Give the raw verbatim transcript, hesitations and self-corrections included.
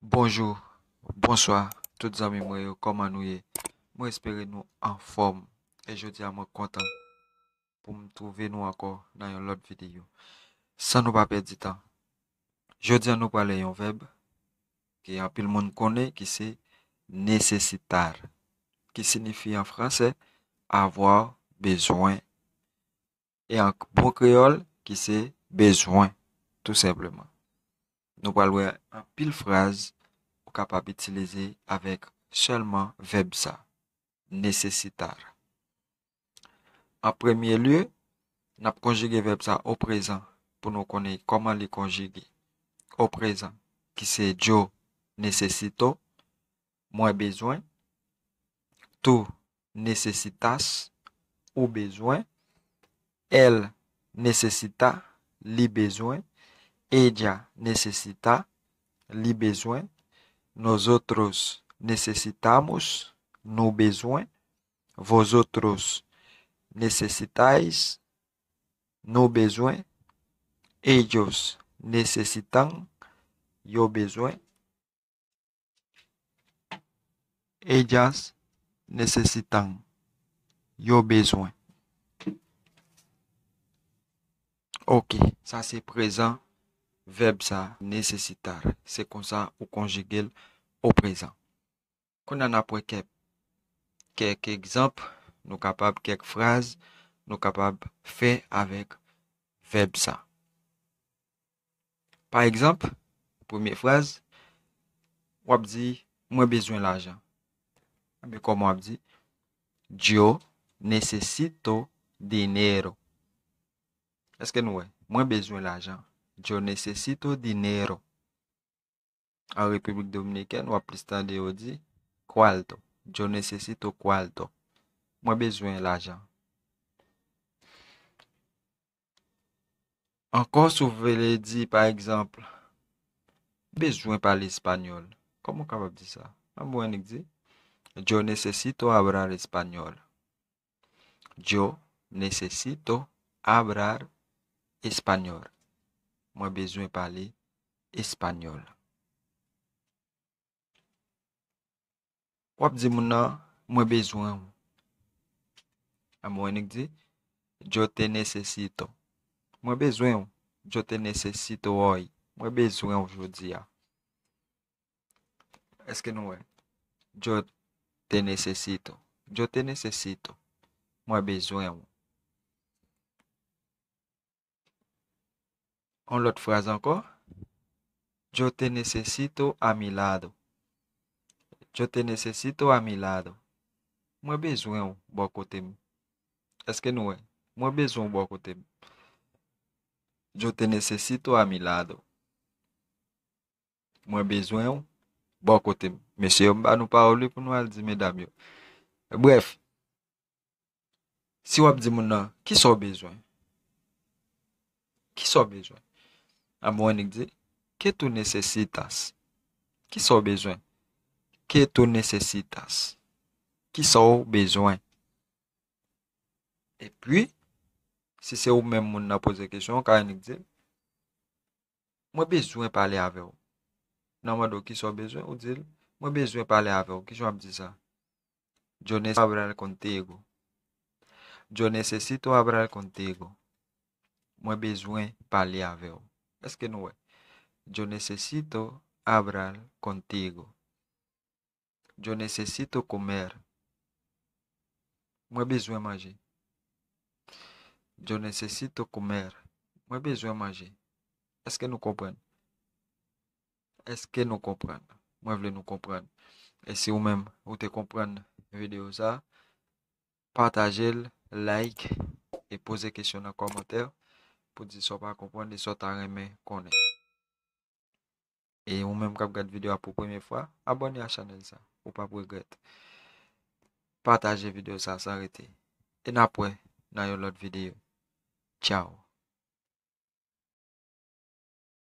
Bonjou, bonswa, tout zanmi mwen yo, kòman nou ye? Mwen espere nou anfòm. E jodi a, mwen kontan pou m twouve nou ankò nan yon lòt videyo. San nou pa pèdi tan, jodi a nou pral wè yon vèb ke anpil moun konnen, ki se necesitar, ki siyifi an fransè avoir, bezwen, e an bon kreyòl, ki se bezwen, tou senpleman. Nou pral wè anpil fraz ou kapab itilize avèk sèlman vèb sa, necesitar. An premye lye, n ap konjige vèb sa o prezan pou nou konnen kòman li konjige. O prezan, ki se yo necesito, mwen bezwen. Tú necesitas, ou bezwen. Él necesita, li bezwen. Ella necesita, li bezwen. Nosotros necesitamos, nou bezwen. Vosotros necesitáis, nou bezwen. Ellos necesitan, yo bezwen. Ellas necesitan, yo bezwen. Ok, sa se prezan vèb sa, necesitar. Se konsa ou konjige l o prezan. Kounye a n ap wè kèk, kèk egzanp nou kapab, kèk fraz nou kapab fè avèk vèb sa. Pa egzanp, premye fraz, w ap di, mwen bezwen lajan. Ebyen, kòman w ap di? Yo necesito dinero. Èske nou wè? Mwen bezwen lajan. Yo necesito dinero. An Repiblik Dominikèn, w ap plis tande yo di, cuarto. Yo necesito cuarto. Mwen bezwen lajan. Ankò, si w vle di, pa egzanp, bezwen pale espanyòl, kòman w kapab di sa? An mwen, annik di, yo necesito hablar español. Yo necesito hablar español. Mwen bezwen pale espanyòl. W ap di moun nan, mwen bezwen w. An mwen, annik di, yo te necesito. Mwen bezwen w. Yo te necesito hoy. Mwen bezwen w jodi a. Èske nou wè? Yo te necesito. Yo te necesito. Mwen bezwen w. Yon lòt fraz ankò. Yo te necesito a mi lado. Yo te necesito a mi lado. Mwen bezwen w bò kote m. Èske nou wè? Mwen bezwen w bò kote m. Yo te necesito a mi lado. Mwen bezwen w bò kote m. Mesye yo, m ba nou pawòl wi pou nou al di medam yo. Brèf, si w ap di moun nan, kisa w bezwen? Kisa w bezwen? An mwen, annik di, ¿qué tú necesitas? Kisa w bezwen? ¿Qué tú necesitas? Kisa w bezwen? Epi, si se ou menm moun nan poze kesyon, w ka annik di l, mwen bezwen pale avè w. Nan mande w kisa w bezwen, ou di l, mwen bezwen pale avè w. Kijan w ap di sa? Yo necesito hablar contigo. Yo necesito hablar contigo. Mwen bezwen pale avè w. Èske nou wè? Yo necesito hablar contigo. Yo necesito comer. Mwen bezwen manje. Yo necesito comer. Mwen bezwen manje. Èske nou konprann? Èske nou konprann? Mwen vle nou konprann. E si ou menm, ou te konprann videyo sa, pataje l, like, e poze kesyon nan kòmantè pou di sa w pa konprann e sa w ta renmen konnen. E ou menm k ap gad videyo a pou premye fwa, abòne a chanèl sa. Ou p ap regrèt. Pataje videyo sa san rete. E n ap wè nan yon lòt videyo. Tchaw.